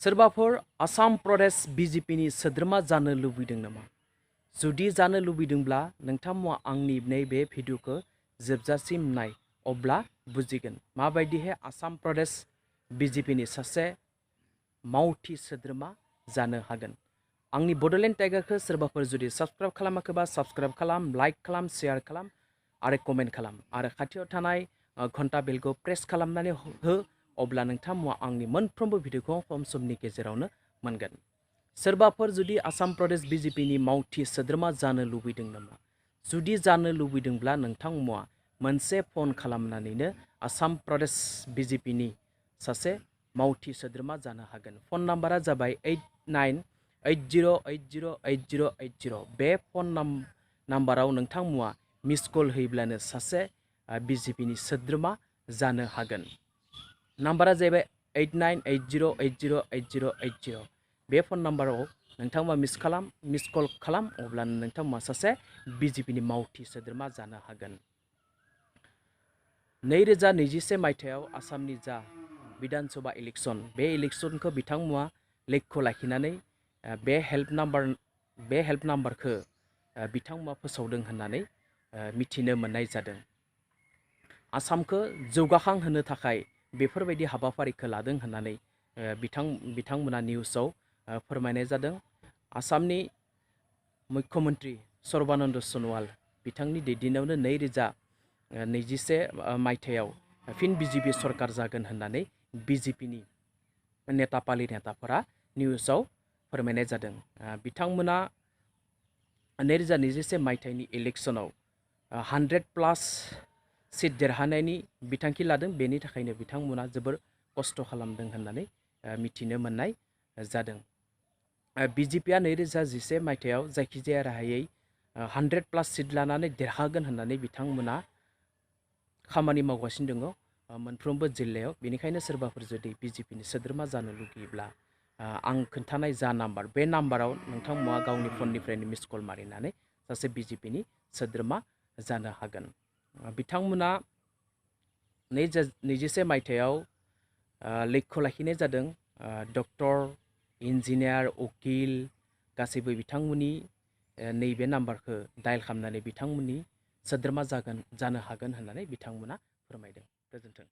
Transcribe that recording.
सोरबाफोर आसाम प्रदेश BJPनि सोद्रोमा जानो लुबैदों नामा? जुदि जानो लुबैदोंब्ला नोंथांमोना आंनि नैबे भिडिअखौ जोबजासिम नाय, अब्ला बुजिगोन माबायदिहाय आसाम प्रदेश BJPनि सासे मावथि सोद्रोमा जानो हागोन। आंनि बड'लेण्ड टाइगारखौ सोरबाफोर जुदि साबस्क्राइब खालामाखैबा साबस्क्राइब खालाम, लाइक खालाम, शेयार खालाम आरो कमेन्ट खालाम आरो खाथियाव थानाय घन्टा बेलखौ प्रेस खालामनानै हो, अब्ला नोंथांमोना आंनि मोनफ्रोमबो भिडिअखौ खम समनि गेजेरावनो मोनगोन। सोरबाफोर जुदि आसाम प्रदेश BJPनि मावथि सोद्रोमा जानो लुबैदों नामा? जुदि जानो लुबैदोंब्ला नोंथांमोना मोनसे फन खालामनानैनो आसाम प्रदेश BJPनि सासे मावथि सोद्रोमा जानो हागोन। फन नाम्बारा जाबाय 8980808080। बे फन नाम्बाराव नोंथांमोना मिस कल होयोब्लानो सासे BJPनि सोद्रोमा जानो हागोन। नाम्बारा जाहैबाय 8980808080। बे फन नाम्बाराव नोंथांमोना मिस कल खालाम, अब्लानो नोंथांमोना सासे BJPनि मावथि सोद्रोमा जानो हागोन। 2021 मायथाइयाव आसामनि जा विधान सभा इलेक्शन, बे इलेक्शनखौ बिथांमोना लक्ष्य लाखिनानै बे हेल्प नाम्बारखौ बिथांमोना फोसावदों होननानै मिथिनो मोननाय जादों। आसामखौ जौगाखां होनो थाखाय बेफोरबायदि हाबाफारिखौ लादों होननानै बिथांमोना निउसाव फोरमायनाय जादों। आसामनि मुख्यमन्त्रि सर्बानन्द सन'वाल बिथांनि दैदेननायावनो 2021 मायथाइयाव फिन BJP सरकार जागोन होननानै BJPनि नेताफोरा निउसाव फोरमायनाय जादों। बिथांमोना 2021 मायथाइनि इलेक्शनाव 100+ सिट देरहानायनि बिथांखि लादों। बेनि थाखायनो बिथांमोना जोबोर खस्थ' खालामदों होननानै मिथिनो मोननाय जादों। BJPआ 2021 मायथाइयाव जायखिजाया राहायै 100+ सिट लानानै देरहागोन होननानै बिथांमोना खामानि मावगासिनो दङ मोनफ्रोमबो जिल्लायाव। बेनिखायनो सोरबाफोर जुदि BJPनि सोद्रोमा जानो लुगैयोब्ला आं खोन्थानाय जा नाम्बार, बे नाम्बाराव नोंथांमोना गावनि फननिफ्रायनो मिस कल मारिनानै सासे BJPनि सोद्रोमा जानो हागोन। बिथांमोना 2021 मायथाइयाव लक्ष्य लाखिनाय जादों डक्टर, इन्जिनियार, उकिल गासैबो बिथांमोननि नैबे नाम्बारखौ डायेल खालामनानै बिथांमोननि सोद्रोमा जानो हागोन होननानै बिथांमोना फोरमायदों। गोजोन्थों।